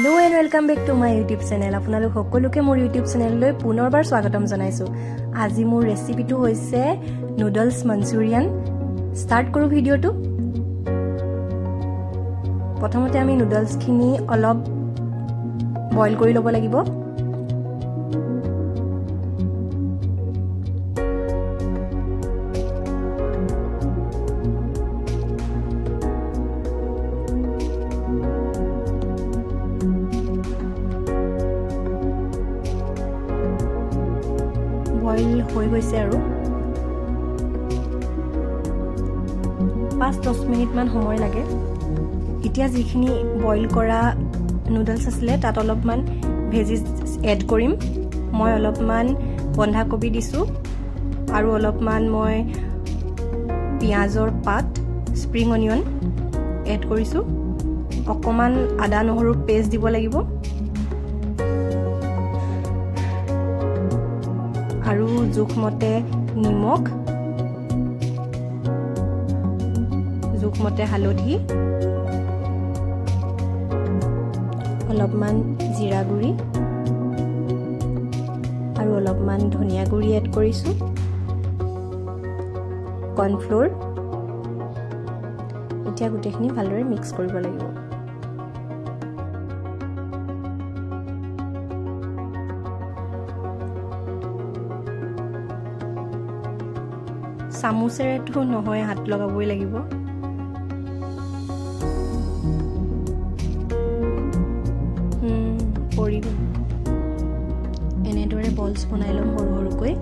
Hello and welcome back to my YouTube channel. আপোনালোক সকলোকে মোৰ ইউটিউব চেনেললৈ পুনৰবাৰ স্বাগতম জনাইছোঁ। আজি মোৰ ৰেচিপিটো হৈছে নুডলছ মঞ্চুৰিয়ান। ষ্টাৰ্ট কৰোঁ ভিডিঅ'টো। প্ৰথমতে আমি নুডলছখিনি অলপ বইল কৰি ল'ব লাগিব। বইল হৈ গৈছে আৰু 5-10 মিনিটমান সময় লাগে। এতিয়া যিখিনি বইল কৰা নুডলছ আছিলে, তাত অলপমান ভেজিজ এড কৰিম। মই অলপমান বন্ধাকবি দিছোঁ আৰু অলপমান মই পিঁয়াজৰ পাত, স্প্ৰিং অনিয়ন এড কৰিছোঁ। অকণমান আদা নহৰু পেষ্ট দিব লাগিব আৰু জোখমতে নিমখ, জোখমতে হালধি, অলপমান জিৰা গুড়ি আৰু অলপমান ধনিয়া গুড়ি এড কৰিছোঁ, কৰ্ণফ্ল'ৰ। এতিয়া গোটেইখিনি ভালদৰে মিক্স কৰিব লাগিব। চামুচেৰেতো নহয়, হাত লগাবই লাগিব। পৰি গ'ল। এনেদৰে বলছ বনাই ল'ম সৰু সৰুকৈ।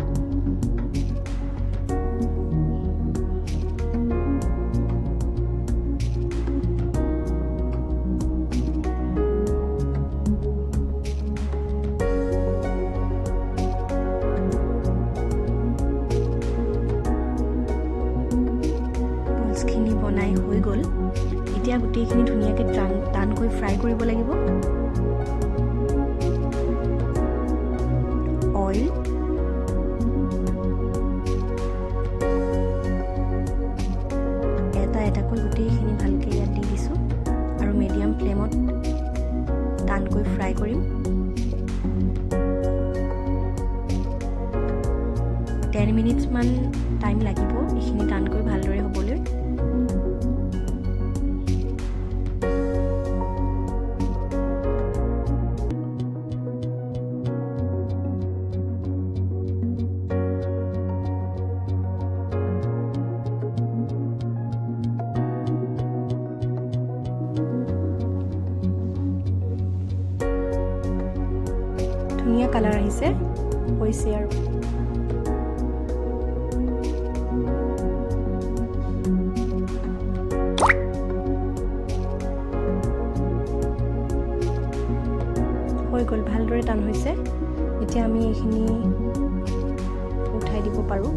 বলছখিনি বনাই হৈ গ'ল। এতিয়া গোটেইখিনি ধুনীয়াকৈ টানকৈ ফ্ৰাই কৰিব লাগিব। অইল এটা এটাকৈ গোটেইখিনি ভালকৈ ইয়াত দি দিছোঁ আৰু মিডিয়াম ফ্লেমত টানকৈ ফ্ৰাই কৰিম। 10 মিনিটছমান টাইম লাগিব এইখিনি টানকৈ ভালদৰে হ'বলৈ। ধুনীয়া কালাৰ আহিছে, হৈছে আৰু। হৈ গ'ল, ভালদৰে টান হৈছে। এতিয়া আমি এইখিনি উঠাই দিব পাৰোঁ।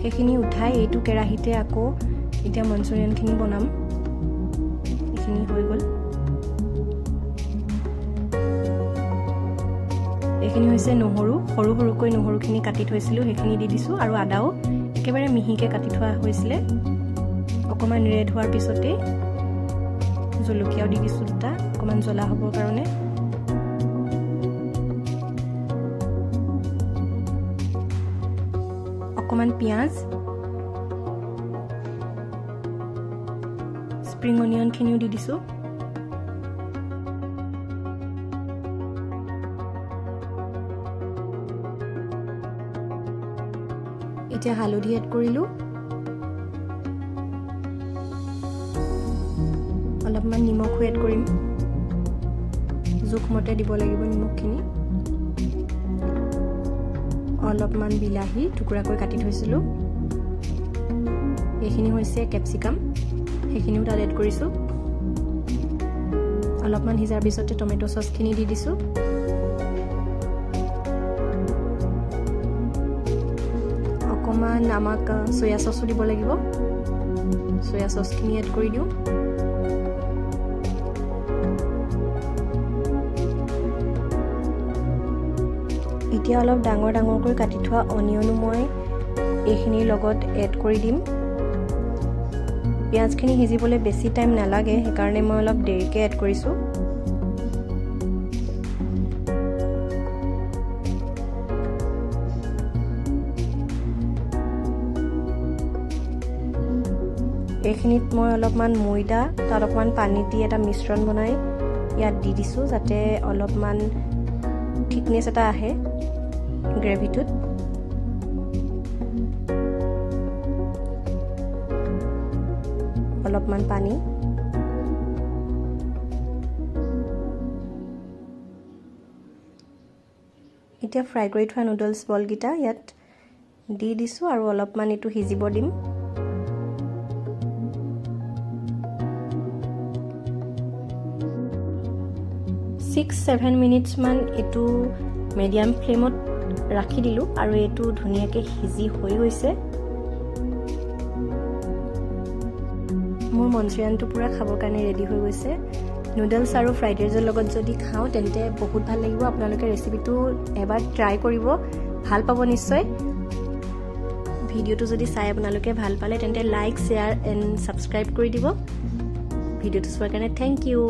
সেইখিনি উঠাই এইটো কেৰাহীতে আকৌ এতিয়া মঞ্চুৰিয়ানখিনি বনাম। এইখিনি হৈ গ'ল। এইখিনি হৈছে নহৰু। সৰু সৰুকৈ নহৰুখিনি কাটি থৈছিলোঁ, সেইখিনি দি দিছোঁ আৰু আদাও একেবাৰে মিহিকৈ কাটি থোৱা হৈছিলে। অকণমান ৰেড হোৱাৰ পিছতেই জলকীয়াও দি দিছোঁ দুটা, অকণমান জ্বলা হ'বৰ কাৰণে। অকণমান পিঁয়াজ, স্প্ৰিং অনিয়নখিনিও দি দিছোঁ। এতিয়া হালধি এড কৰিলোঁ, অলপমান নিমখো এড কৰিম। জোখমতে দিব লাগিব নিমখখিনি। অলপমান বিলাহী টুকুৰাকৈ কাটি থৈছিলোঁ। এইখিনি হৈছে কেপচিকাম, সেইখিনিও তাত এড কৰিছোঁ। অলপমান সিজাৰ পিছতে টমেট' চচখিনি দি দিছোঁ। অকণমান আমাক চয়া চচো দিব লাগিব। চয়া চচখিনি এড কৰি দিওঁ। এতিয়া অলপ ডাঙৰ ডাঙৰকৈ কাটি থোৱা অনিয়নো মই এইখিনিৰ লগত এড কৰি দিম। পিঁয়াজখিনি সিজিবলৈ বেছি টাইম নালাগে, সেইকাৰণে মই অলপ দেৰিকৈ এড কৰিছোঁ। এইখিনিত মই অলপমান ময়দা, তাত অকণমান পানী দি এটা মিশ্ৰণ বনাই ইয়াত দি দিছোঁ, যাতে অলপমান থিকনেছ এটা আহে গ্ৰেভিটোত। অলপমান পানী। এতিয়া ফ্ৰাই কৰি থোৱা নুডলছ বলকেইটা ইয়াত দি দিছোঁ আৰু অলপমান এইটো সিজিব দিম। 6-7 মিনিটছমান এইটো মিডিয়াম ফ্লেমত ৰাখি দিলোঁ আৰু এইটো ধুনীয়াকৈ সিজি হৈ গৈছে। মোৰ মঞ্চুৰিয়ানটো পূৰা খাবৰ কাৰণে ৰেডি হৈ গৈছে। নুডলছ আৰু ফ্ৰাইড ৰাইচৰ লগত যদি খাওঁ, তেন্তে বহুত ভাল লাগিব। আপোনালোকে ৰেচিপিটো এবাৰ ট্ৰাই কৰিব, ভাল পাব নিশ্চয়। ভিডিঅ'টো যদি চাই আপোনালোকে ভাল পালে, তেন্তে লাইক, শ্বেয়াৰ এণ্ড ছাবস্ক্ৰাইব কৰি দিব। ভিডিঅ'টো চোৱাৰ কাৰণে thank U.